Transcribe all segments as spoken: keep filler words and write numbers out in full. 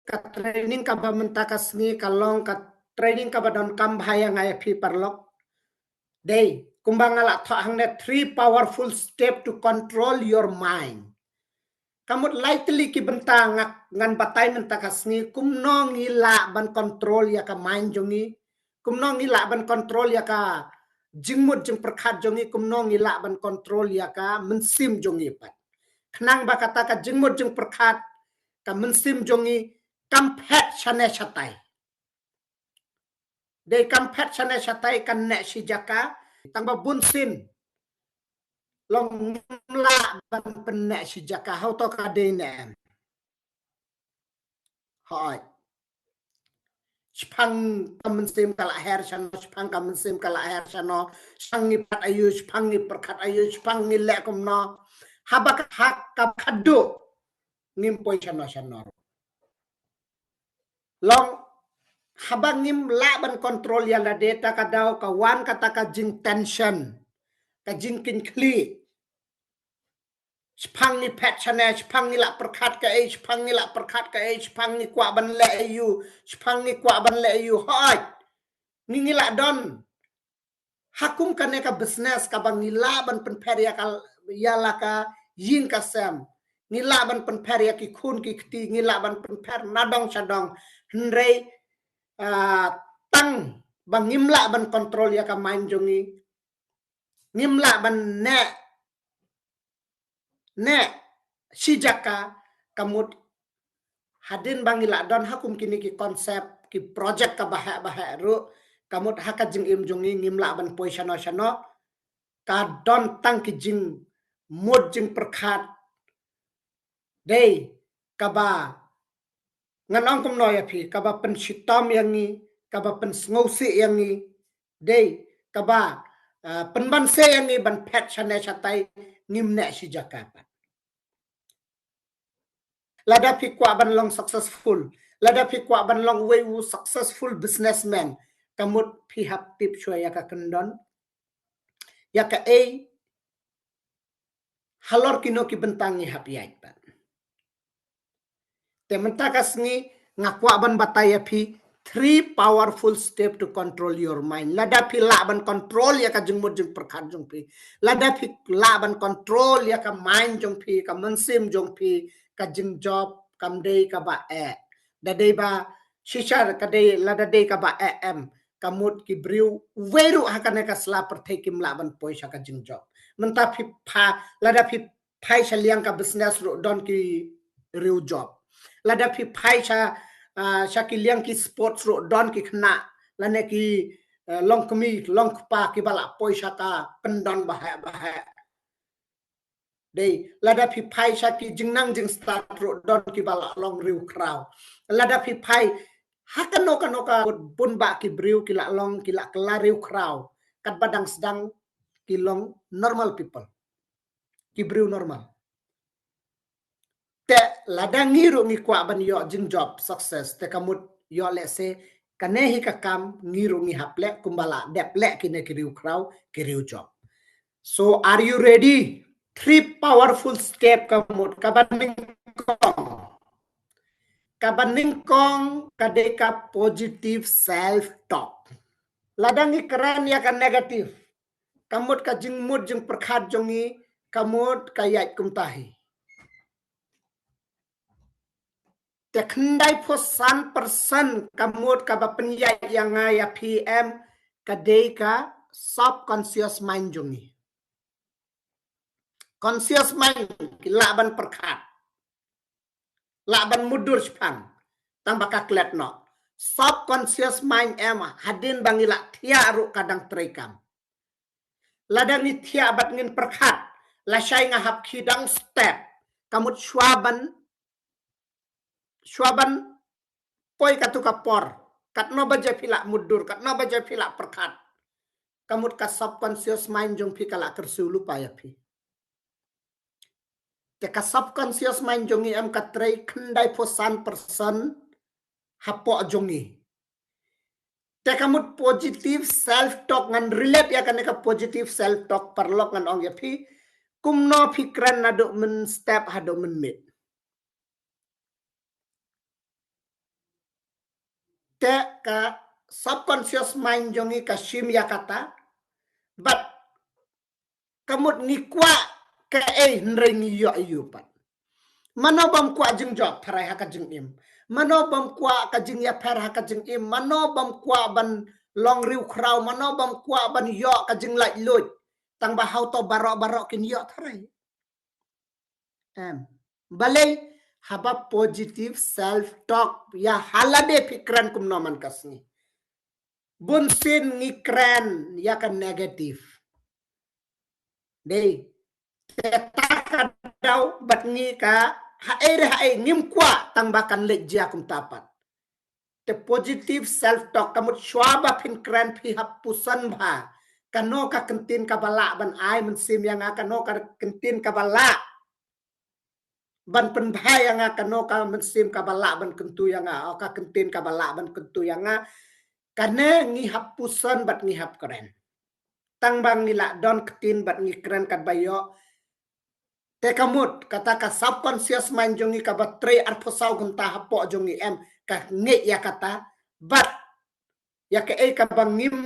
ka training kaba mynta ka sngi ka long ka training kaba donkam bha ïa nga ïa phi paralok. Dei, kumba nga la thoh hangne, three powerful step to control your mind. Ka mut lai tylli ki bynta nga, ngan batai mynta ka sngi kumno ngi lah ban control ïa ka mind jong ngi, kumno ngi lah ban control ïa ka jingmut jingpyrkhat jong ngi, kumno ngi lah ban control ïa ka mynsiem jong ngi pat. Khnang ba kata ka jingmut jingpyrkhat, ka mynsiem jong ngi kam phet shane shatai. Dei kam phet shane shatai, kan neh shi jaka, tang ba bun sien long ngim lah ban pynneh shi jaka, hato ka dei ne em? Hooid. Shaphang ka mynsiem ka la her shano, shaphang ka mynsiem ka la her shano, shaphang ngi pat aiu, shaphang ngi pyrkhat aiu, shaphang ngi leh kumno. Haba ka hak ka khadduh ngim poi shano shano. Long haba ngim lah ban control ïa lade, ta ka daw ka wan kata ka jingtension, ka jingkynkhlieh. Shaphang ngi phet shane, shaphang ngi lah pyrkhat kaei, shaphang ngi lah pyrkhat kaei, shaphang ngi kwah ban leh aiu, shaphang ngi kwah ban leh aiu. Hooid, ngi ngi lah don ha kum kane ka business kaba ngi lah ban pynpher ïa ka, ïa la ka ïing ka sem. Ngi lah ban pynpher ïa ki khun ki kti, ngi lah ban pynpher nadong shadong. Hynrei, ah, tang ba ngim lah ban control ïa ka mind jong ngi, ngim lah ban neh, neh shi jaka, ka mut hadien ba ngi lah don ha kum kine ki concept, ki project kaba heh ba heh ruh, ka mut ha ka jingim jong ngi ngim lah ban poi shano shano, ka don tang ki jingmut jingpyrkhat. Dei kaba ngan ong kumno ïa phi, kaba pynshitom ïa ngi, kaba pynsngewsih ïa ngi, dei kaba, ah, pynbanse ïa ngi ban phet shane shatai, ngim neh shi jaka pat. Lada phi kwah ban long successful, lada phi kwah ban long uwei u successful businessman, ka mut phi hap tip shuwa ïa ka kyndon, ïa kaei halor kino ki bynta ngi hap ïaid pat. Te mynta ka sngi nga kwah ban batai ïa phi three powerful step to control your mind. Lada phi lah ban control ïa ka jingmut jingpyrkhat jong phi, lada phi lah ban control ïa ka mind jong phi, ka mynsiem jong phi, ka jingjop kam dei kaba eh. Da dei ba shisha ka dei, lada dei kaba eh em, ka mut ki briew uwei ruh ha kane ka sla pyrthei kim lah ban poi sha ka jingjop. Mynta phi pha, lada phi phai sha liang ka business ruh don ki riew jop. Lada phi phai sha, ah, sha ki liang ki sports ruh don ki khynnah lane ki, eh, longkmie longkpa kiba lah poi sha ka kyndon ba heh ba heh. Dei, lada phi phai sha ki jingnang jingstad ruh don kiba lah long riew khraw. Lada phi phai ha kano kano ka bun bah ki briew ki lah long, ki lah kylla riew khraw, katba dang sdang ki long normal people, ki briew normal. Te lada ngi ruh ngi kwah ban ïoh jingjop success, te ka mut ïoh lehse kane hi ka kam ngi ruh ngi hap leh kumba lah dep leh kine ki riew khraw, ki riew jop. So are you ready? Three powerful step ka mut. Kaba nyngkong, kaba nyngkong ka dei ka positive self talk. Lada ngi kren ïa ka negative, ka mut ka jingmut jingpyrkhat jong ngi ka mut ka ïaid kumta hi. Te khyndai phew san percent ka mut kaba pynïaid ïa nga ïa phi em, ka dei ka subconscious mind jong ngi. Conscious mind ki lah ban pyrkhat, lah ban mutdur shaphang, tang ba ka klet noh. Subconscious mind em, hadien ba ngi lah thiah ruh ka dang treikam. Lada ngi thiah bad ngin pyrkhat, lashai nga hap khie dang step, ka mut shuwa ban, shuwa ban poi katu ka por, katno baje phi lah mutdur, katno baje phi lah pyrkhat, ka mut ka subconscious mind jong phi ka lah kyrsiew lypa ïa phi. Te ka subconscious mind jong ngi em ka trei khyndai phew san percent hapoh jong ngi. Te ka mut positive self talk, ngan relate ïa kane ka positive self talk paralok, ngan ong ïa phi kumno phi kren naduh mynstep haduh mynmiet. Te ka subconscious mind jong ngi ka shim ïa kata. Bad ka mut ngi kwah kaei hynrei ngi ïoh ïa u pat. Mano bym kwah jingjop pharai ha ka jingim. Mano bym kwah ka jingïapher ha ka jingim. Mano bym kwah ban long riewkhraw. Mano bym kwah ban ïoh ka jinglaitluid. Tang ba hato baroh baroh kin ïoh tharai. Em. Balei haba positive self talk ïa ha lade phi kren kumno man ka sngi. Bun sien ngi kren ïa ka negative. Dei. Te ta ka daw bad ngi ka haei re haei ngim kwah tang ba kan leit jia kumta pat. Te positive self talk ka mut shuwa ba phin kren phi hap puson bha. Kano ka kyntien kaba lah ban ai mynsiem ïa nga, kano ka kyntien kaba lah ban pynbha ïa nga, kano ka mynsiem kaba lah ban kyntu ïa nga, o ka kyntien kaba lah ban kyntu ïa nga. Kane ngi hap puson bad ngi hap kren. Tang ba ngi lah don ktien bad ngi kren katba ïoh. Te ka mut kata ka subconscious mind jong ngi kaba trei arphew saw kynta hapoh jong ngi em ka ngeit ïa kata bad ïa kaei kaba ngim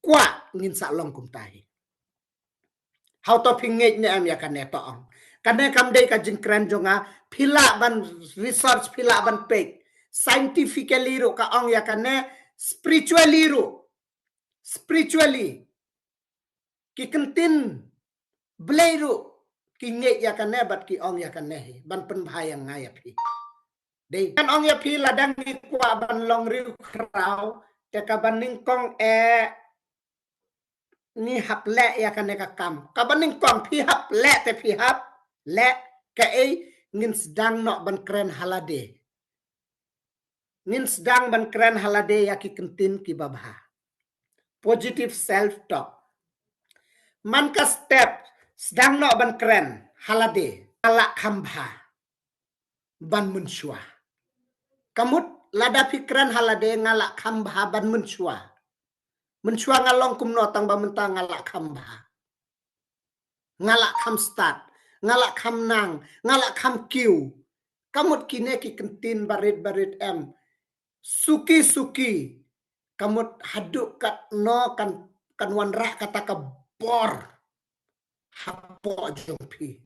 kwah ngin sa long kumta hi. Hato phi ngeit ne em ïa kane to ong. Kane kam dei ka jingkren jong nga, phi lah ban research, phi lah ban peit. Scientifically ruh ka ong ïa kane, spiritually ruh. Spiritually. Ki kyntien Blei ruh ki ngeit ïa kane bad ki ong ïa kane hi ban pynbha ïa nga ïa phi. Dei kan ong ïa phi lada ngi kwah ban long riewkhraw te kaba nyngkong eh ngi hap leh ïa kane ka kam. Kaba nyngkong phi hap leh te phi hap leh kaei ngin sdang noh ban kren ha lade. Ngin sdang ban kren ha lade ïa ki kyntien kiba bha. Positive self talk. Man ka step sdang noh ban kren ha lade. Nga lah kham bha ban mynshuwa. Ka mut lada phi kren ha lade nga lah kham bha ban mynshuwa. Mynshuwa nga long kumno tang ba mynta nga lah kham bha. Nga lah kham stad, nga lah kham nang, nga lah kham kiew. Ka mut kine ki kyntien barit barit em. Suki suki. Ka mut haduh katno kan kan wanrah kata ka bor hapoh jong phi.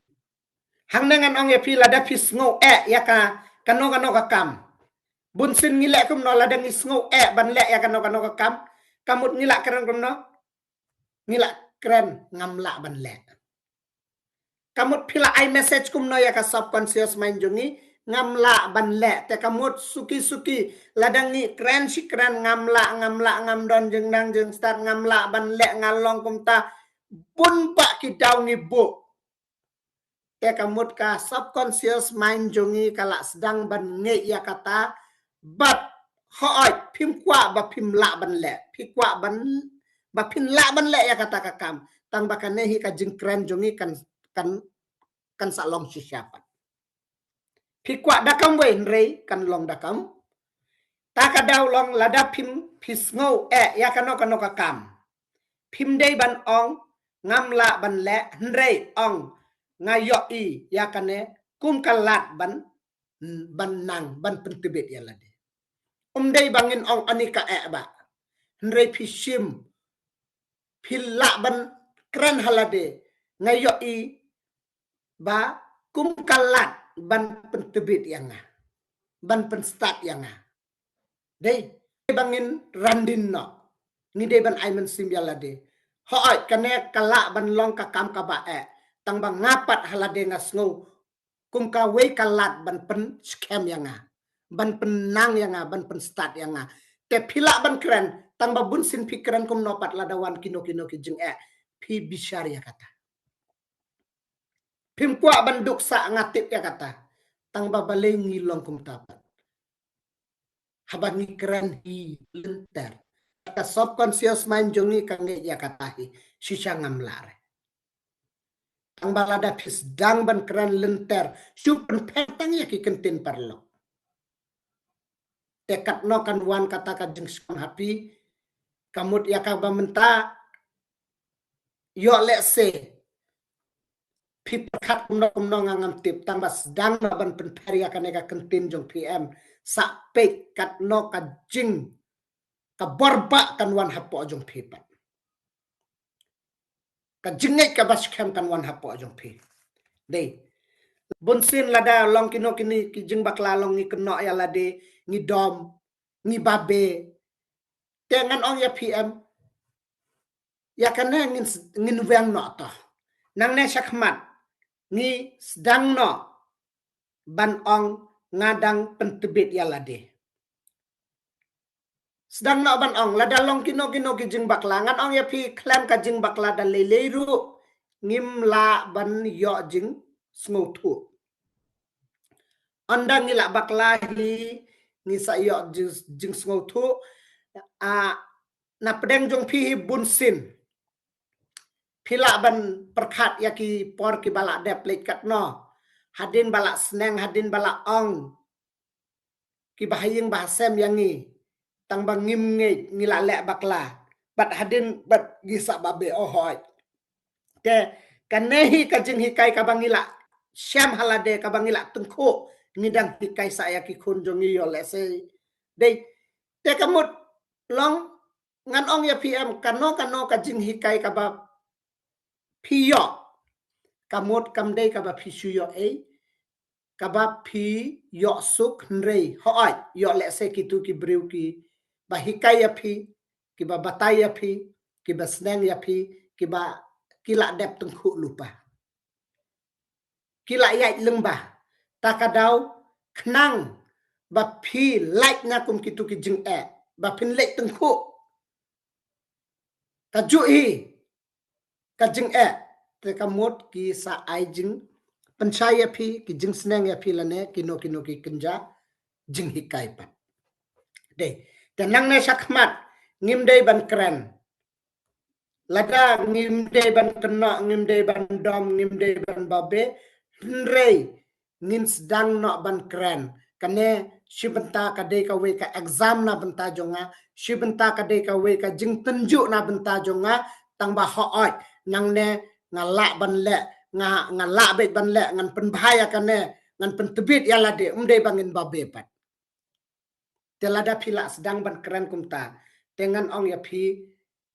Hangne ngan ong ïa phi lada phi sngew eh ïa ka kano kano ka kam. Bun sien ngi leh kumno lada ngi sngew eh ban leh ïa kano kano ka kam. Ka mut ngi lah kren kumno. Ngi lah kren ngam lah ban leh. Ka mut phi lah ai message kumno ïa ka subconscious mind jong ngi ngam lah ban leh. Te ka mut suki suki lada ngi kren shi kren ngam lah ngam lah ngam don jingnang jingstad ngam lah ban leh nga long kumta. Bun bah ki daw ngi buh. Te ka mut ka subconscious mind jong ngi ka lah sdang ban ngeit ïa kata bad hooid phim kwah ba phim lah ban leh phi kwah ban ba phin lah ban leh ïa kata ka kam tang ba kane hi ka jingkren jong ngi kan kan kan sa long shisha pat. Phi kwah da kam wei hynrei kan long da kam. Ta ka daw long lada phim phi sngew eh ïa kano kano ka kam. Phim dei ban ong ngam lah ban leh hynrei ong nga ïohi ïa kane kum ka lad ban ban nang ban pyntbit ïa lade. Um dei ba ngin ong ani ka eh ba hynrei phi shim phi lah ban kren ha lade nga ïohi ba kum ka lad ban pyntbit ïa nga ban pynstad ïa nga. Dei ba ngin randin noh ngi dei ban ai mynsiem ïa lade. Hooid kane ka lah ban long ka kam kaba eh tang ba nga pat ha lade nga sngew kum kawei ka lad ban pynskhem ïa nga ban pynnang ïa nga ban pynstad ïa nga. Te phi lah ban kren tang ba bun sien phi kren kumno pat lada wan kino kino ki jingeh phi bishar ïa kata. Phim kwah ban duk sah nga tip ïa kata tang ba balei ngi long kumta pat. Haba ngi kren hi lynter ka subconscious mind jong ngi ka ngeit ïa kata hi shisha ngam lah re. Tang ba lada phi sdang ban kren lynter shu pynpher tang ïa ki kyntien paralok. Te katno kan wan kata ka jingshong ha phi ka mut ïa kaba mynta ïoh lehse phi pyrkhat kumno kumno nga ngam tip tang ba sdang na ban pynpher ïa kane ka kyntien jong phi em. sah peit katno ka jing, ka bor ba kan wan hapoh jong phi pat. Ka jingngeit kaba skhem kan wan hapoh jong phi. Dei. Bun sien lada long kino kini ki jingbakla long ngi kynnoh ïa lade, ngi dom, ngi babe. Te ngan ong ïa phi em, ïa kane ngin s-, ngin weng noh to. Nangne shakhmat, ngi sdang noh ban ong nga dang pyntbit ïa lade. Sdang noh ban ong, lada long kino kino ki jingbakla, ngan ong ïa phi khlem ka jingbakla da lei lei ruh, ngim lah ban ïoh jingsngewthuh. Ynda ngi lah bakla hi, ngi sa ïoh jing, jingsngewthuh, ah, na pdeng jong phi hi bun sien. Phi lah ban pyrkhat ïa ki por kiba lah dep leit katno. Hadien ba lah sneng, hadien ba lah ong kiba ha ïing ba ha sem ïa ngi, tang ba ngim ngeit, ngi lah leh bakla. Bad hadien bad ngi sah babe, oh hooid. Te kane hi ka jinghikai kaba ngi lah shem ha lade, kaba ngi lah tyngkhuh, ngi dang hikai sah ïa ki khun jong ngi ïoh lehse. Dei, te ka mut long, ngan ong ïa phi em, kano kano ka jinghikai kaba phi ïoh, ka mut kam dei kaba phi shu ïoh ei, kaba phi ïoh suk, hynrei hooid, ïoh lehse kitu ki briew kiba hikai ïa phi, kiba batai ïa phi, kiba sneng ïa phi, kiba, ki lah dep tyngkhuh lypa. Ki lah ïaid lyngba. Ta ka daw khnang ba phi lait na kum kitu ki jingeh, ba phin leit tyngkhuh. Kajuh hi ka jingeh, te ka mut ki sa ai jingpynshai ïa phi, ki jingsneng ïa phi lane kino kino ki kynja jinghikai pat. Dei, te nangne shakhmat, ngim dei ban kren. Lada ngim dei ban kynnoh, ngim dei ban dom, ngim dei ban babe, hynrei ngin sdang noh ban kren. Kane shi bynta ka dei kawei ka exam na bynta jong nga, shi bynta ka dei kawei ka jingtynjuh na bynta jong nga, tang ba hooid, nangne nga lah ban leh, nga, nga lah beit ban leh, ngan pynbha ïa kane, ngan pyntbit ïa lade, ym dei ba ngin babe pat. Te lada phi lah sdang ban kren kumta, te ngan ong ïa phi,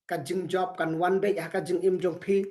ka jingjop kan wan beit ha ka jingim jong phi,